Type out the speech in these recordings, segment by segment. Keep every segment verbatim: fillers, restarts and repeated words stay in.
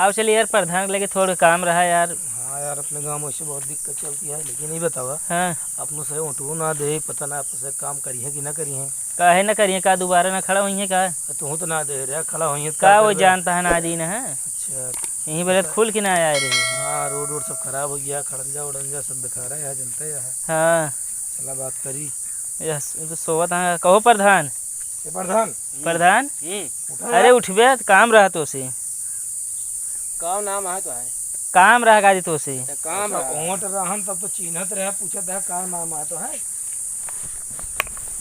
आओ चलिए यार, प्रधान के लगे थोड़ा काम रहा यार। हाँ यार, अपने गाँव में वैसे बहुत दिक्कत चलती है, लेकिन ये बतावा, हाँ। अपनों से ओटवो ना दे, पता ना आपस से काम करिहैं कि ना करिहैं। काहे ना करिहैं, का दुबारा ना खड़ा होइहैं का? तू तो ना दे रहा, खड़ा होइहैं तो का का वो करबे? जानता है ना, आज ही ना है। अच्छा। यहीं बोले तो खुल के ना आए रहे। हाँ, रोड वोड सब खराब हो गया, खड़ंजा उड़ंजा सब बेकार है, यहाँ जनता है। हाँ। चला बात करी। यस, तो सोवत हाँ, कहो प्रधान। ए प्रधान। प्रधान? हम्म। उठा अरे यार। उठबे, काम रहा तो से। का नाम है तो है? काम रहा गाजी तो से। अच्छा, काम अच्छा, रहा। ओट रहन तब तो चिन्हत रहे, पूछत है का नाम है तो है।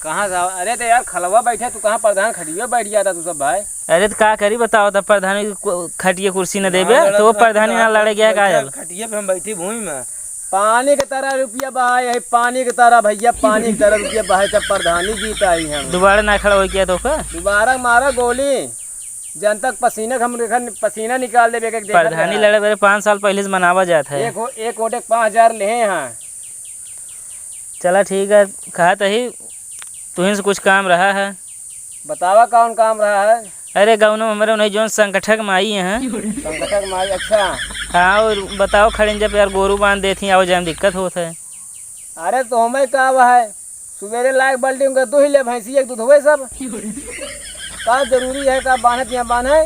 कहाँ से आवा-, अरे तो यार खलवा बैठे, तू कहाँ प्रधान खटिया बैठ गया था तू सब भाई? अरे तो का करी बताओ, तब प्रधान को खटिया कुर्सी न देबे, ना लड़त तो वो रहे, प्रधानी ना लड़े गया बैठे कायल। खटिया पे हम बैठी भूमि में। पानी के तरह रुपया बहाए, यही पानी के तरह भैया, पानी के तरह रुपया बहाए, सब प्रधानी जीता ही हम। दोबारा ना खड़ा हो गया तो का? दोबारा मारा गोली, जन तक पसीना के हम रेखा, पसीना निकाल देबे, एक एक देखा प्रधानी गया। लड़े बेरे पाँच साल पहले से मनावा जात है। एक हो-, एक ओटे के पाँच हजार ले हैं यहाँ। चला ठीक है, कहा तही तुहिन से कुछ काम रहा है। बतावा कौन काम रहा है? अरे गौनो हमरे उन्हें जौन संकठक माई हैं। संकठक माई, अच्छा। हाँ, और बताओ खड़िन जब यार गोरू बांध देती, आओ जाए में दिक्कत होत है। अरे तो हमें का हुआ है, सुबेरे लायक बाल्टी उनका दूह ले भैंसी एक दूध हुए सब। का जरूरी है का बांधत यहाँ बांधे,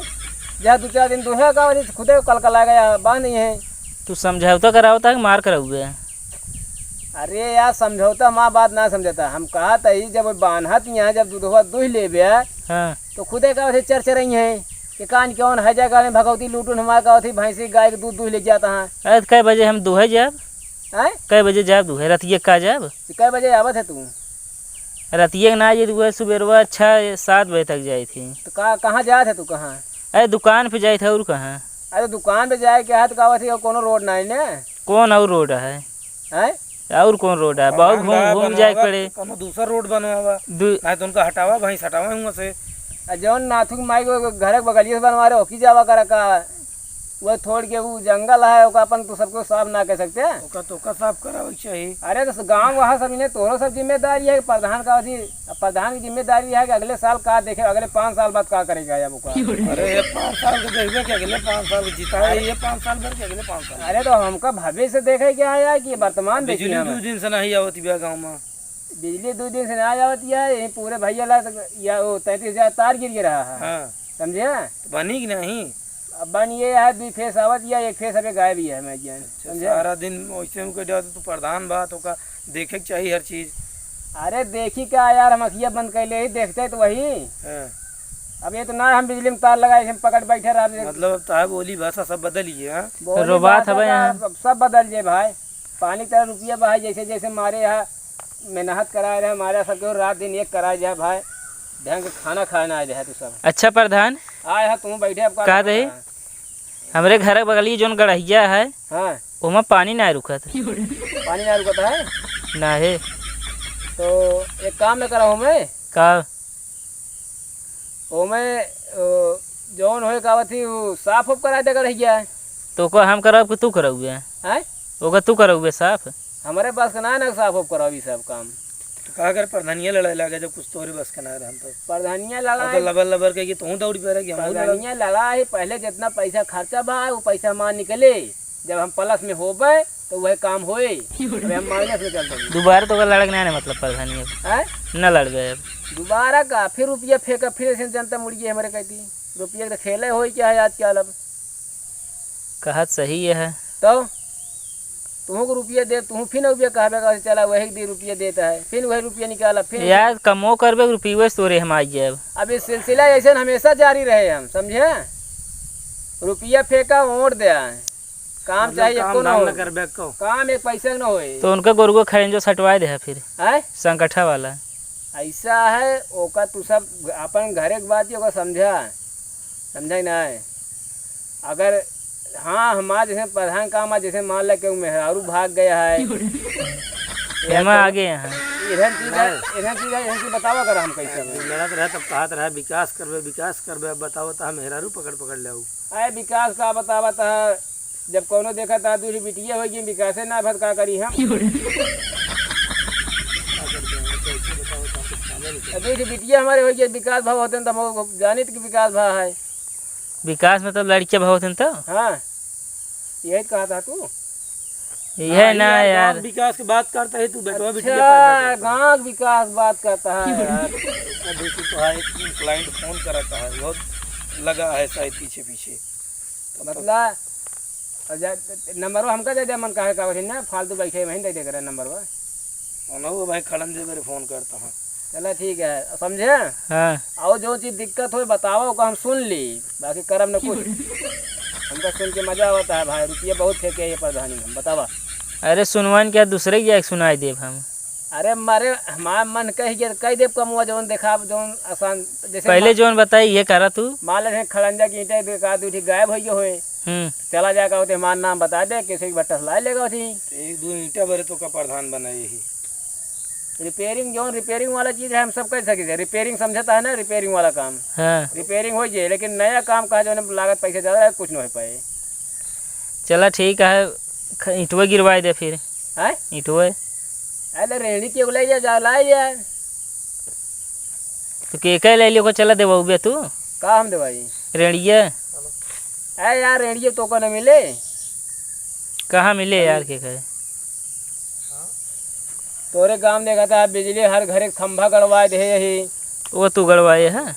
जहाँ दो चार दिन दूहे का वजह से खुदे कल कल आ गया बांध ही है। तू समझौता करावता है कि मार कराउबे? अरे यार, समझौता माँ बात ना समझता। हम कहा तही जब बान्हत यहाँ जब दुधवा दुह लेबे, हाँ। तो खुदे का होते चर चरई है कि कान कौन है जगह में भगवती लूटून हमार का होती भैंसी गाय के दूध दुह ले जाता है। अरे तो कै बजे हम दुहे जाब? हैं? कै बजे जाब दुहे? रतिया का जाब? तो कै बजे आवत है तू? रतिया के ना जाई, दुहे सुबेरवा छः सात बजे तक जाई थी। तो का, कहाँ जात है तू, कहाँ? अरे दुकान पे जाई था और कहाँ? अरे दुकान पे जाए के है तो का होती है, कोनो रोड ना है ना? कौन और रोड है? हैं? और कौन रोड है? बहुत प्रधान घूम, बा, घूम जाए के बनवावा, पड़े। कोनो दूसर रोड बनवावा। दू- नहीं तो उनका हटावा, भैंस हटावा हुआ से। आ जौन नाथू की माई को घर के बगलिए से बनवा रहे, ओकी जावा करा का? वो छोड़ के वो जंगल है, ओका अपन तो सबको साफ ना कर सकते हैं। ओका तो ओका साफ करावे के चाहिए। अरे तो गाँव वहाँ सब इन्हें तोरो सब जिम्मेदारी है, प्रधान का अथी अब प्रधान की जिम्मेदारी है कि अगले साल का देखे, अगले पाँच साल बाद का करेगा अब ओका। अरे, ये पाँच साल के देखबे कि अगले पाँच साल के जिता है, ये पाँच साल भर के अगले पाँच साल। अरे, तो हमका भविष्य देखे क्या है यार कि वर्तमान देखिए बिजली हम। दो दिन से नहीं आवत बिया गाँव में। बिजली दो दिन से नहीं आवत है, यही पूरे भैया ला तक या वो तैंतीस हजार तार गिर गया रहा है। हाँ। समझे? तो बनी कि नहीं? अब बन ये है, दुई फेस आवत या एक फेस अबे गायब ही है, मैं जान, अच्छा, समझे? सारा दिन वैसे उनके डर, तू प्रधान बा, तो का देखे के चाहिए हर चीज। अरे देखी का यार, हम अखिया बंद कर ले ही, देखते तो वही। हाँ। अब ये तो ना हम बिजली में तार लगाए, हम पकड़ बैठे रह। मतलब अब तार बोली भाषा सब बदल गई, हाँ? बोली रोबात भाषा हवे का यहाँ। अब सब बदल जाए भाई। पानी तरह रुपया भाई, जैसे जैसे मारे यहाँ मेहनत कराए रहे, हमारे सबके रात दिन एक कराए जाए भाई, ढंग के खाना खाए ना आए रहे तू सब। अच्छा प्रधान, आए है तुम बैठे, अब का का करता दही? है? हमरे घर के बगली जोन गड़हिया है, हाँ। ओमा पानी ना रुकत। पानी ना रुकत है? ना है। तो एक काम न करा हमें। का? ओमे, ओ, जौन होए का थी, उ साफ उफ करा दे गड़हिया। तो ओका हम करब कि तू करउबे? हैं? ओका तू करउबे साफ? हमरे बस के ना है ना साफ उफ करब ई सब काम। तो का करे प्रधानिया लड़ाई लागे जब कुछ तोरे बस के ना रहन तो? प्रधानिया अब तो लड़ाई लबर लबर के कि तू दौड़ी पे रह कि हम लड़ा। प्रधानिया लड़ाई, पहले जितना पैसा खर्चा बा, वो पैसा हमार निकले। जब हम प्लस में होबे, तो वह काम होए। अबे हम माइनस में चल रही। दोबारा तो ओकर लड़क ना है, मतलब, प्रधानी अब। हैं? ना लड़बे अब। दोबारा का? फिर रुपया फेंका, फिर ऐसे जनता मुड़ गई हमारे कहती। रुपया के तो खेले होई क्या है आजकल अब? कहत सही है। तो? तुहूँ को रुपया दे, तुहूँ फिर रुपया कहबे का, चला वही दी रुपया देता है, फिर वही रुपया निकाला, फिर यार, कमो करबे, रुपये से तोरे हम आई जाए। अब ये सिलसिला ऐसे हमेशा जारी रहे, हम समझे। रुपया फेंका, वोट दे आए। काम मतलब चाहिए, काम एको ना धाम होए। न करबे एको। काम एक पैसे के न होए। तो उनका गोरुआ खरेंजो सटवाए दे है फिर। हैं? संकठा वाला। ऐसा है, ओका तू सब अपन घरे के बात ही ओका समझा, समझा ही ना है। अगर हाँ, हमार जैसे प्रधान काम आ, जैसे मान ले केहू मेहरारू भाग गया है। एमा या आगे यहाँ। इधर चीज है, इधर चीज है, इधर चीज बतावा कर हम कैसे हैं। लड़त रहे तब कहत रहे विकास करबे, विकास करबे, अब बताओ तो हम मेहरारू पकड़ पकड़ ले आऊ। अरे विकास का बतावा था, जब कौनो देखा था दूसरी बिटिया हो गई, विकासे ना भत का करी हम। अब दूसरी बिटिया हमारे हो गई, विकास भाव होते हैं तो हम जानित कि विकास भाव है। विकास मतलब लड़किया बहुत हैं तो? हाँ, यही तो कहा था तू। यह हाँ, ना ये यार। गाँव विकास की बात करता है तू, बेटवा बिटिया अच्छा, पैदा करता है। गाँव विकास बात करता है यार। अभी तो तुम्हारे एक client फोन करता है, बहुत लगा है शायद पीछे पीछे। तब तक मतलब, और जा, नंबरवा हमका दे दे, मन काहे का वही ना, फालतू बैठे वहीं दे दे करे नंबरवा। उन्हों भाई खड़न दे मेरे फोन करता हूँ। चला ठीक है, समझे? हाँ। और जो चीज दिक्कत होए बतावा, ओका हम सुन ली, बाकी करब न कुछ। हमका सुन के मजा आवता है भाई, रुपया बहुत फेंके ये प्रधानी हम, बतावा। अरे सुनवाइन क्या दूसरे के जाके सुनाई देब हम। अरे मारे हमार मन कह गया, कह देब कमुआ जौन देखा, जौन आसान, जैसे पहले मा-, जौन बताई ये करा तू। मान ले खड़ंजा की ईंटे देखा, दू ठीक गायब हो गए होए। हम्म। चला जाएगा होते हमार नाम बता दे, कैसे एक बट्टा ला लेगा होती। एक दो ईंटा भरे तो का प्रधान बनाए ही। रिपेयरिंग, जौन रिपेयरिंग वाला चीज है, हम सब कर सके थे। रिपेयरिंग समझता है ना, रिपेयरिंग वाला काम। हाँ। रिपेयरिंग हो जाए, लेकिन नया काम का जो है ना, लागत पैसा ज्यादा है, कुछ नहीं हो पाए। चला ठीक है, ख-, ईंटवे गिरवाए दे फिर। हैं? ईंटवे। अरे रेहड़ी के ले जा, जा लाई जा। तो के कह ले लियो को चला देवाऊ बे तू? का हम देवाई? रेहड़िया। अरे यार, रेहड़िया तो को न मिले। कहाँ मिले यार के कहे? तोरे गांव देखा था, बिजली हर घर एक खंभा गड़वाए दे यही। वो तू गड़वाए है?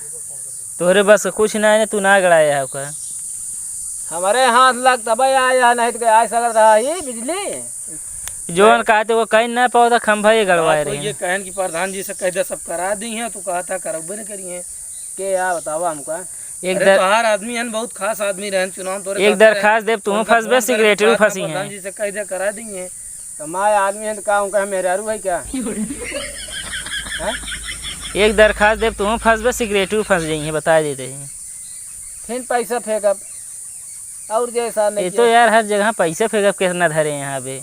तोहरे बस का कुछ ना है, तू ना गड़ाए है ओका। हमारे हाथ लग तब आया, नहीं तो आज सगर रहा ही बिजली। जौन कहते वो कहीं ना पावता, खंभा ये गड़वाए बात तो रहे। ये कहन कि प्रधान जी से कह दे, सब करा दी हैं, तू कहता करबे न करी हैं। के यार बतावा हमका। एक अरे दर-, तोहार आदमी हन, बहुत खास आदमी रहन, चुनाव तोरे एक साथे रहे। दरखास्त देब, तू उनका फंसबे, फोन करे, सिगरेट भी बात फंसी प्रधान हैं। जी से कह दे, करा दी हैं। तो माय आदमी है तो का उनका हम मेहरारू है क्या? हैं? एक दरखास्त देब, तू फंसबे, सिगरेट भी फंस जाई हैं, बता देते हैं। फिर पैसा फेंकब। और जैसा नहीं ये तो किया। यार हर जगह पैसा फेंकब, कितना धरे यहाँ पे।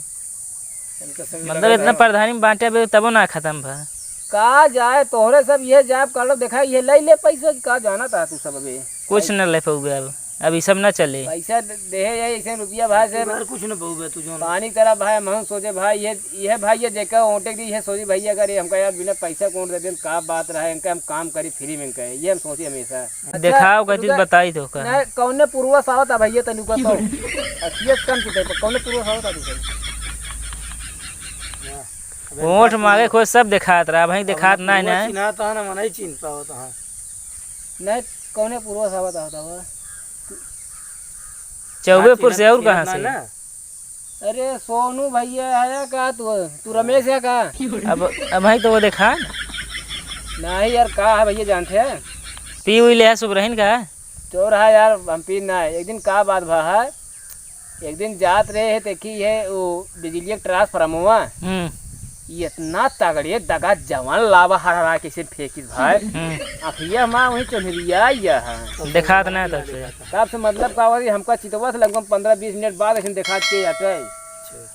इनका संग मतलब लगा इतना रहा। प्रधानी में बांटे बे तबो ना खत्म भा। का जाए तोहरे सब ये जाब कर लो, देखा ये ले ले पैसा कि का जाना था तू सब अबे। कुछ न ले पाऊबे अब, अब ई सब ना चले। पैसा दे, दे है ऐसे रुपया भाई से। तू यार कुछ न पाऊबे तू जौन। पानी तरह भाई हम सोचे भाई ये, ये भाई ये जेका ओटे दी ये सोची भैया अगर ये हमका यार बिना पैसा कौन दे देन का बात रहा है, इनका हम काम करी फ्री में इनका, ये हम सोची हमेशा। अच्छा, देखाव कहती रुका। बताई तो का। नहीं, कौने पूर्वा से आवता भैया तनी रुका तो। असलियत कम की टाइप, कौने पूर्वा से आवता तू सब? ओठ मागे खोज सब देखात रहा, भाई देखात नहीं ना। चिन्हात है ना, मनाई चिन्ह पावत है। नहीं, कौने पूर्वा से आवता होता हुआ? चौबेपुर से और कहाँ से? अरे सोनू भैया आया का तू? तू रमेश है का? अब, अब भाई तो वो देखा। नहीं यार, का है भैया जानते हैं? पी हुई ले है सुबरहिन का? चोर है यार, हम पी ना है। एक दिन का बात भा है, एक दिन जात रहे है, देखी है वो बिजली एक ट्रांसफार्मर। हम्म। ये इतना तगड़े दगा जवान लावा हर हरा कैसे फेंकिस भाई। हम्म। अखिया माँ वही चुनरिया यह है। देखात ना तब से। तब से मतलब का हुआ कि हमका चितवा से लगभग पन्द्रह बीस मिनट बाद ऐसे देखात के जाते हैं। अच्छा।